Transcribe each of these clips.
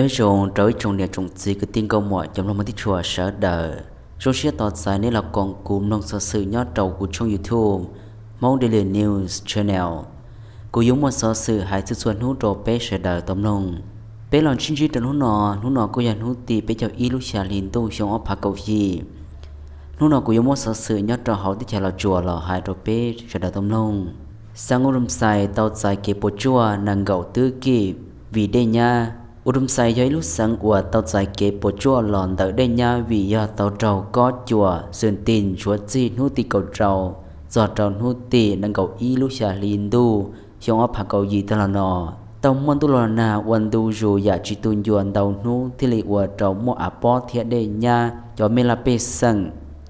Nyob zoo rau ib tsoom niam tsoom txiv kwv tij nkauj muam cov mloog mog tib tshua sawv daws. Zoo siab tos txais nej los koom kuv mloog xov xwm nyob rau kuv tshooj YouTube Hmoob Daily News Channel. Kuv yuav muaj xov xwm hais txhua txhua hnub rau peb sawv daws tau mloog. Peb los sib ntsib rau hnub no, hnub no kuj yog hnub tim peb caug ib lub xya hli ntuj xyoo ob phav kaum yim. Hnub no kuv yuav muab xov xwm nyob rau hauv teb chaws Los Tsuas los hais rau peb sawv daws tau mloog. Xeev Udomxais tau txais kev puas tsuaj nees nkaum twb kij vim dej nyab. Udomxais yog ib lub xeev uas tau txais kev puas tsuaj los ntawm dej nyab vim yog tau raug kob cua Xwm Tis ntshuav txij hnub tim kaum rau txog rau hnub tim nees nkaum ib lub xya hli ntuj xyoo ob phav kaum yim tag los no. Tau muaj ntuj los nag ua ntu zus yam tsis tu ncua ntau hnub thiaj li ua rau muaj av pob thiab dej nyab cov me laj pej xeem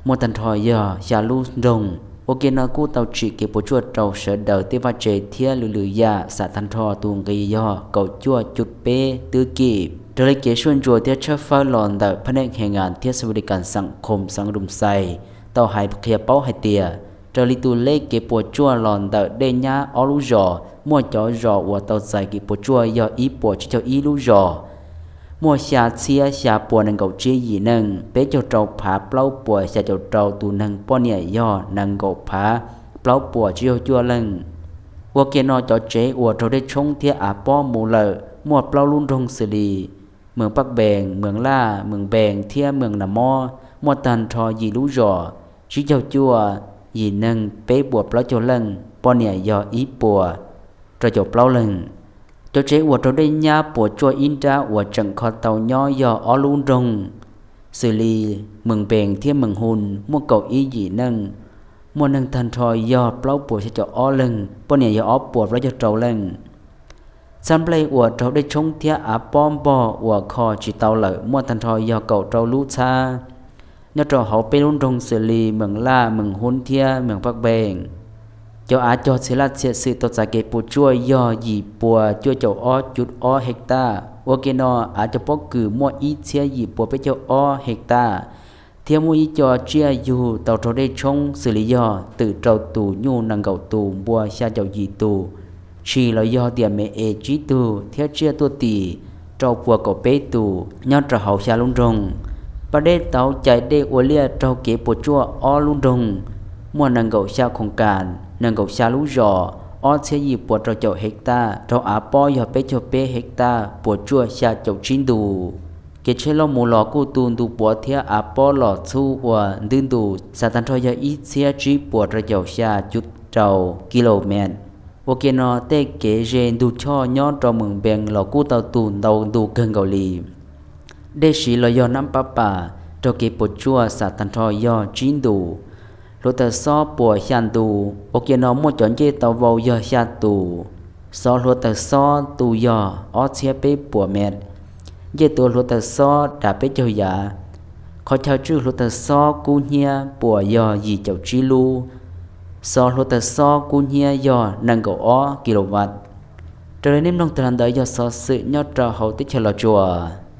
muaj tag nrho yog xya lub nroog. Ua ke no kuj tau tsim kev puas tsuaj rau sawv daws tej vaj tse thiab lwm lwm yam xam tag nrho tus nqi yog kaum cuaj cum peb twb kij. Raws li kev suaj ntsuas thiab tshawb fawb los ntawm Phab Neej He Ngas thiab Xas Vas Dis Kas Xeem Khoom Xeev Udomxais tau hais qhia paub hais tias raws li tus lej kev puas tsuaj los ntawm dej nyab ob lub zos, muaj cov zos uas tau txais kev puas tsuaj yog ib puas tsib caug ib lub zos, muaj xya txhiab xya puas nees nkaum tsib yim neeg, peb caug rau phav plaub puas xya caum rau tus neeg, poj niam yog nees nkaum phav plaub puas tsib caug cuaj leej. Ua ke no cov tsev uas raug dej tshoob thiab av pob mus lawm muaj plaub lub nroog xws li Mees Paj Npees, Mees Laj, Mees Npees thiab Mees Nas Mob, muaj tag nrho yim lub zos, tsib caug cuaj yim neeg, peb puas plaub caug leej, poj niam yog ib puas rau caum plaub leeg. Cov tsev uas raug dej nyab puas tsuaj ib nrab uas tseem kho tau nyob yog ob lub nroog xws li Mees Npees thiab Mees Hu, muaj kaum ib yim neeg, muaj neeg tag nrho yog plaub puas xya caum ob leeg, poj niam yog ob puas plaub caug rau leej. Txhab nplej uas raug dej tshoob thiab av pob npog uas kho tsis tau lawm muaj tag nrho yog kaum rau lub txhab, nyob rau hauv peb lub nroog xws li Mees Laj, Mees Hu thiab Mees Paj Npees. Cov av cog txhia laj txhia xwm tau txais kev puas tsuaj yog yim puas cuaj caum ob cum ob hej taj. Ua ke no av cog pob kws muaj ib txhiab yim puas peb caug ob hej taj, thiab muaj ib co tsiaj yug tau raug dej tshoob xws li yog twm rau tus, nyuj nees nkaum tus, npua xya caum yim tus, tshis los yog tias me es tsib tug, thiab tsiaj tuaj tim rau puas kaum peb tus nyob rau hauv xya lub nroog. Paj Dej tau cais dej ua liaj raug kev puas tsuaj ob lub nroog, muaj nees nkaum xya khoom kas, nees nkaum xya lub zos, ob txhiab yim puas rau caum hej taj, raug av pob yog peb caug peb hej taj, puas tsuaj xya caum tsib ntus. Kev tsheb loj mus los kuj tu ntu puav thiab av pob los txhub ua ntub ntus, xam tag nrho yog ib txhiab tsib puas rau caum xya cum rau kis lus mev. Ua ke no tej kev ze ntug choj nyob rau Mees Npees los kuj tau tu ntau ntu kawg nkaus li. Dej siv los yog nab pab pas raug kev puas tsuaj xam tag nrho yog tsib ntus, hluav taws xob puas xya ntus. Ua ke no muaj cov ncej tau vau yog xya tus, xov hluav taws xob tu yog ob txhiab peb puas mev, ncej tuav hluav taws xob dav peb caug yav, qhov chaw tswj hluav taws xob kub hnyiab puas yog yim caum tsib lub, xov hluav taws xob kub hnyiab yog nees nkaum ob kis lus vas. Raws li nej mloog tag los ntawd yog xov xwm nyob rau hauv teb chaws Los Tsuas.